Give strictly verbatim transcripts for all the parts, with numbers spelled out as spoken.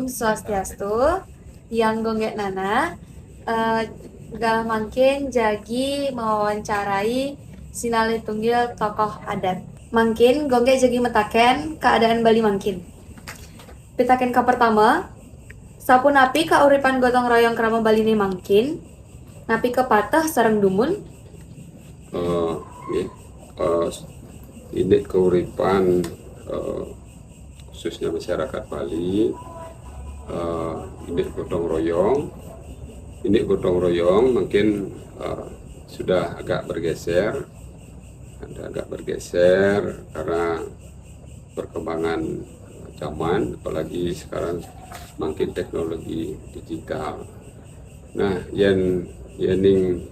Swastiastu, yang Gonggek Nana, eh, galah mangkin jagi mewawancarai sinalih tunggil tokoh adat. Mangkin Gonggek jagi metaken keadaan Bali mangkin. Pitaken ka pertama, sapunapi kauripan gotong royong krama Baliné mangkin? Napi kapateh sareng dumun? Eh, nggih. Eh, indik kauripan, eh, khususnya masyarakat Bali, eh, indik gotong royong, indik gotong royong mungkin eh, sudah agak bergeser, ada agak bergeser karena perkembangan zaman, apalagi sekarang makin teknologi digital. Nah, yen yening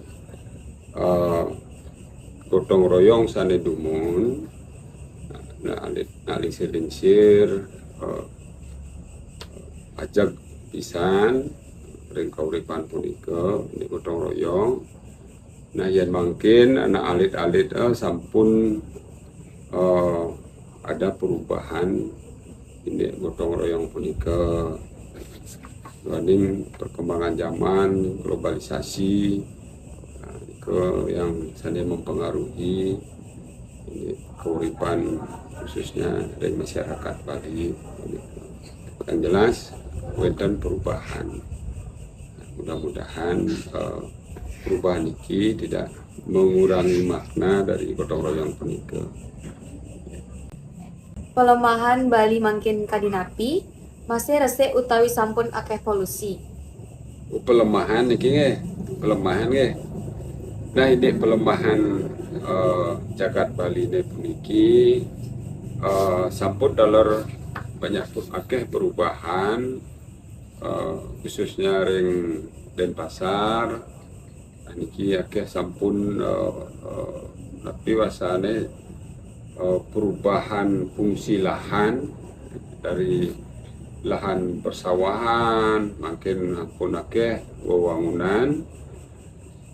eh, gotong royong sané dumun, nah, alit, nah, lingsir-lingsir eh, ajeg pisan ring kauripan punika, indik gotong royong. Nah, yen mangkin anak alit-alit eh, sampun eh, ada perubahan indik gotong royong punika. Duaning perkembangan zaman, globalisasi, nah, nika yang sané mempengaruhi indik kauripan khususnya dari masyarakat Bali. Yang jelas wénten perubahan. Mudah-mudahan eh, perubahan niki tidak mengurangi makna dari gotong royong punika. Pelemahan Bali mangkin kadi napi? Masih resik utawi sampun akeh polusi? Pelemahan niki nggih, pelemahan nggih. Nah, indik pelemahan eh, jagat Baliné puniki eh, sampun taler banyak akeh perubahan eh, khususnya ring Denpasar. Nah, niki akeh sampun eh, eh, napi wasané eh, perubahan fungsi lahan dari lahan persawahan, mangkin sampun akeh wewangunan.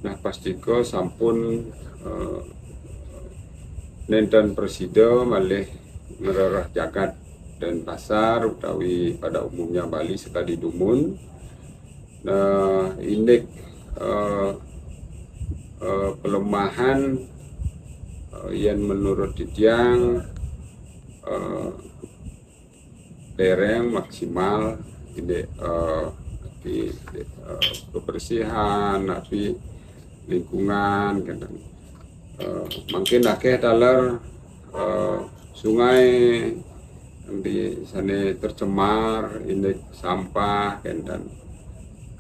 Nah, pastika sampun eh, nénten prasida malih ngrereh jagat Denpasar utawi pada umumnya Bali sekadi dumun. Nah, indik eh, eh, pelemahan eh, yen menurut titiang eh, dereng maksimal indik eh, di, di, eh, kebersihan, tapi lingkungan, kadang eh, mungkin akeh taler eh, sungai di sana tercemar, indik sampah, kenten.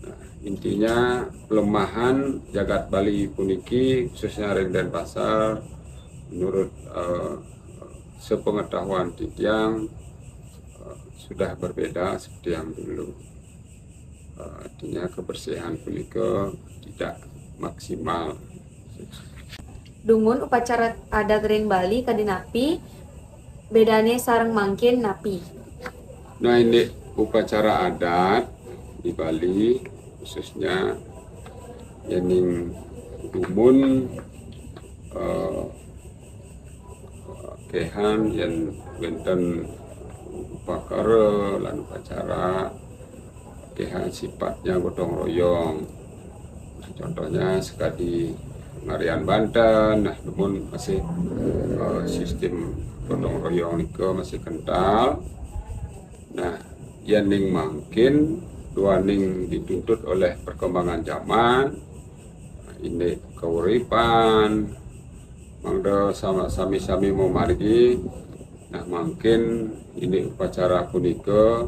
Nah, intinya pelemahan jagat Bali puniki khususnya ring Denpasar menurut eh, sepengetahuan titiang eh, sudah berbeda seperti yang dulu. Eh, artinya kebersihan punika tidak maksimal. Dumun upacara adat ring Bali kadi napi? Bedane sareng mangkin napi? Nah, indik upacara adat di Bali khususnya yening dumun eh, kehan yen wenten upakara lan upacara kehan sifatnya gotong royong. Nah, contohnya sekadi ngarian Banten, nah dumun masih eh, sistem gotong royong nika masih kental. Nah, yening mangkin duaning dituntut oleh perkembangan zaman, indik kauripan, mangda sama sami-sami mamargi. Nah, mangkin indik upacara punika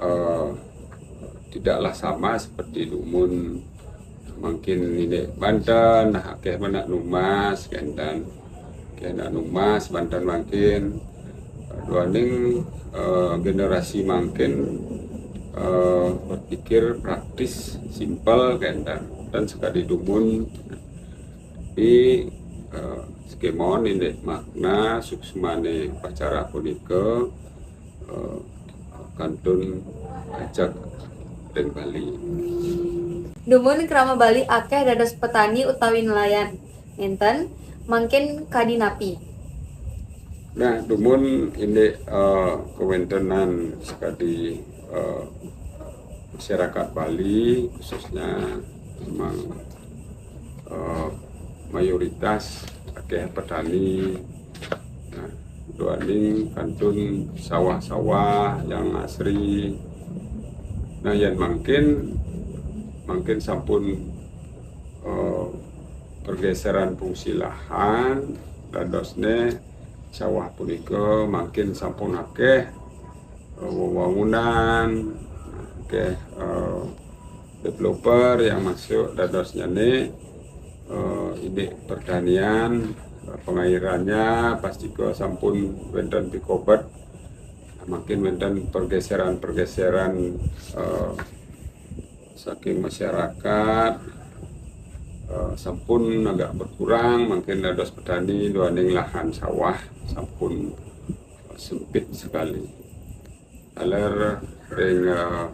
eh, tidaklah sama seperti dumun. Mangkin indik Banten, nah akeh menak numas, kenten. Akeh nak numas Banten mangkin. Duaning eh, generasi mangkin eh, berpikir praktis, simpel, kenten. Dan sekadi dumun di eh, skemon indik makna suksmane upacara punika eh, kantun ajeg ring Bali. Dumun krama Bali akeh dados petani utawi nelayan. Ngenten, mangkin kadi napi? Nah, dumun indik eh, kawentenan sekadi eh, masyarakat Bali khususnya memang eh, mayoritas akeh petani. Nah, duaning kantun sawah-sawah yang asri. Nah, yen mangkin, mangkin sampun eh, pergeseran fungsi lahan, dadosne sawah punika mangkin sampun akeh eh, wewangunan, akeh eh, developer yang masuk dadosnyane eh, indik pertanian, eh, pengairannya pastika sampun wenten pikobet, mangkin wenten pergeseran-pergeseran eh, saking masyarakat eh, sampun agak berkurang, mangkin dados petani duaning lahan sawah sampun sempit sekali. Taler ring eh,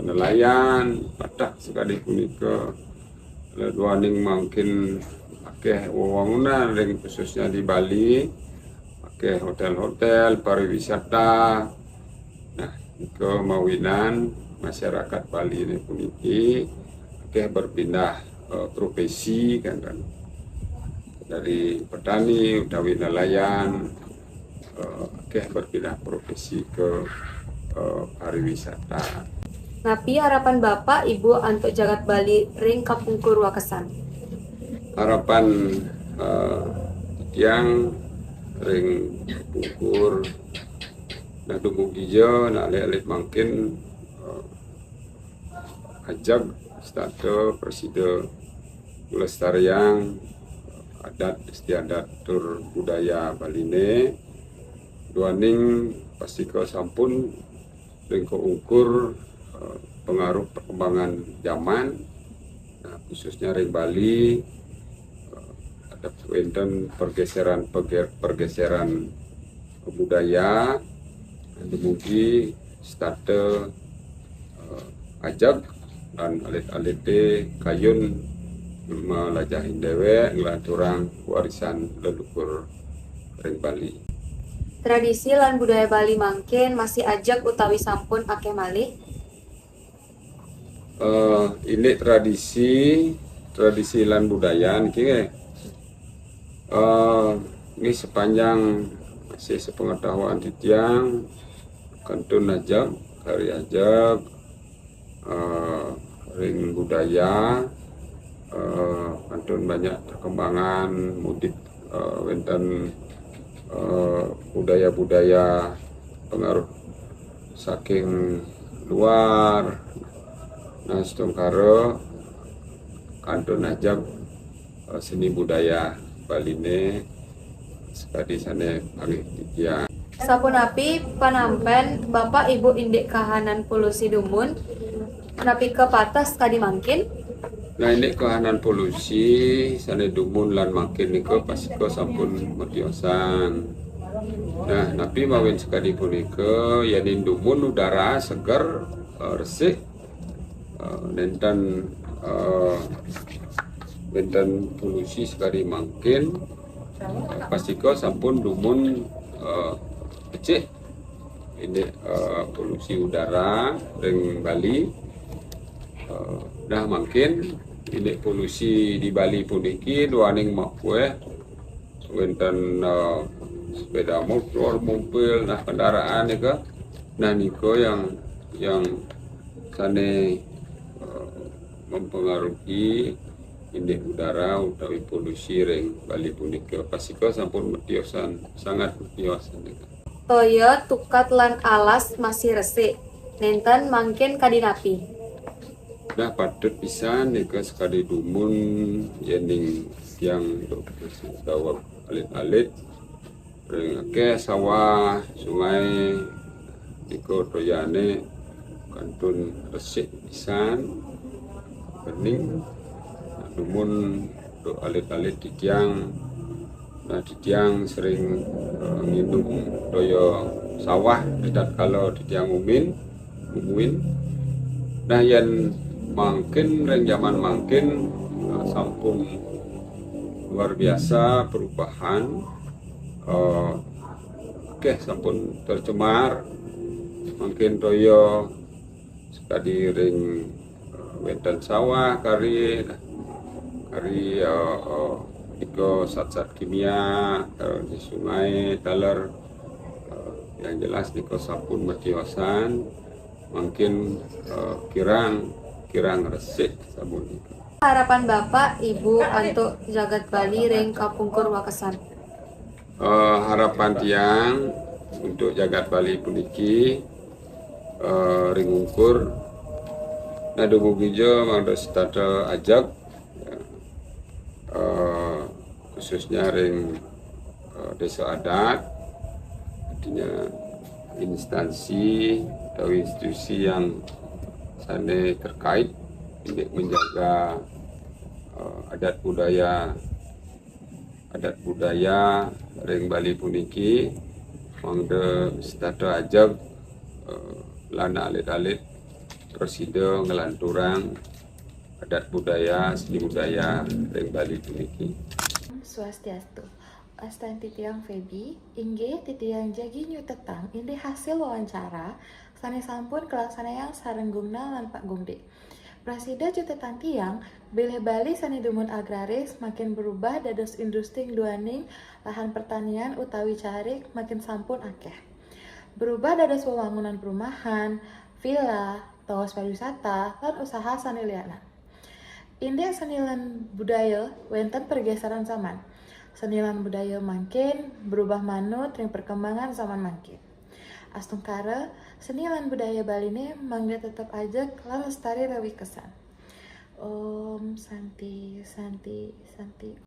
nelayan, pateh sekadi punika. Taler duaning mangkin akeh wewangunan ring khususnya di Bali, akeh hotel-hotel, pariwisata. Nah, nika mawinan masyarakat Bali ini puniki akeh berpindah eh, profesi kan, kan. Dari petani utawi nelayan eh, akeh berpindah profesi ke eh, pariwisata. Napi harapan Bapak Ibu antuk jagat Bali ring kapungkur wakesan? Harapan eh, tiang ring kapungkur, nah, dumugi ja, nah, alit-alit mangkin eh, ajeg setata prasida nglestariang adat istiadat tur budaya Baline, duaning pastika sampun ring kaungkur eh, pengaruh perkembangan zaman, nah, khususnya ring Bali eh, ada wenten pergeseran perge- pergeseran budaya, dumugi setata eh, ajeg lan alit-alite kayun malajahin dewek nglanturang warisan leluhur ring Bali. Tradisi lan budaya Bali mangkin masih ajeg utawi sampun akeh malih? Eh, indik tradisi, tradisi lan budaya niki nggih. Eh, nggih, sepanjang masih sepengetahuan titiang, kantun ajeg, kari ajeg eh, ring budaya, eh, kantun banyak perkembangan mudik eh, wenten eh, budaya-budaya pengaruh saking luar. Nah, setungkara kantun ajeg eh, seni budaya Baline sekadi sane panggih titiang. Sapunapi panampen Bapak Ibu indik kahanan pulusi dumun? Napi kapateh sekadi mangkin? Nah, indik kahanan pulusi sane dumun lan mangkin nika pastika sampun matiosan. Nah, napi mawin sekadi punika, yening dumun udara seger, eh, resik, eh, nenten eh, wenten pulusi sekadi mangkin, pastika sampun dumun eh, becik indik eh, polusi udara ring Bali. Eh, nah, mangkin indik polusi di Bali puniki duaning makueh wenten eh, sepeda motor, mobil, nah, kendaraan nika. Nah, nika yang yang sane eh, mempengaruhi indik udara utawi polusi ring Bali punika. Pastika sampun matiosan, sangat matiosan nika. Toya, tukad lan alas masih resik. Nenten mangkin kadi napi? Nah, patut pisan nika sekadi dumun yening tiang daweg alit-alit ring akeh sawah, sungai, nika toyane kantun resik pisan, bening. Nah, dumun duk alit-alit titiang. Nah, titiang sering eh, nginum toya sawah ritatkala titiang umin, umuin. Nah, yen mangkin, ring jaman mangkin eh, sampun luar biasa perubahan. Eh, akeh sampun tercemar. Mangkin toya Sekadi ring, eh, wénten sawah kari, kari, eh, eh, nika zat-zat kimia, eh, di sungai taler, eh, yang jelas nika sampun matiosan, mangkin, eh, kirang, kirang resik sabun nika. Harapan Bapak, Ibu antuk jagat Bali ring kapungkur wakesan. Eh, harapan tiang untuk jagat Bali puniki, eh, ring ungkur, nah, dumugi ja mangda setata ajeg, ya. Eh, khususnya ring, eh, desa adat, artinya instansi atau institusi yang sane terkait untuk menjaga, eh, adat budaya, adat budaya ring Bali puniki, mangda setata ajeg, eh, lan alit-alit prasida nglanturang adat budaya, seni budaya ring Bali puniki. Swastiastu. Wastanipun titiang Feby, inggih titiang jagi nyutetang indik hasil wawancara sane sampun kalaksanayang sareng Gung Nal lan Pak Gung De. Prasida cutetan tiang, bilih Bali sane dumun agraris makin berubah dados industri duaning lahan pertanian utawi carik makin sampun akeh. Berubah dados wewangunan perumahan, villa, tawos pariwisata, lan usaha sane lianan. Indik seni lan budaya wenten pergeseran zaman. Seni lan budaya mangkin berubah manut ring perkembangan zaman mangkin. Astungkara, seni lan budaya Baline mangda tetep ajeg lan lestari ring wakesan. Om Santi, Santi, Santi.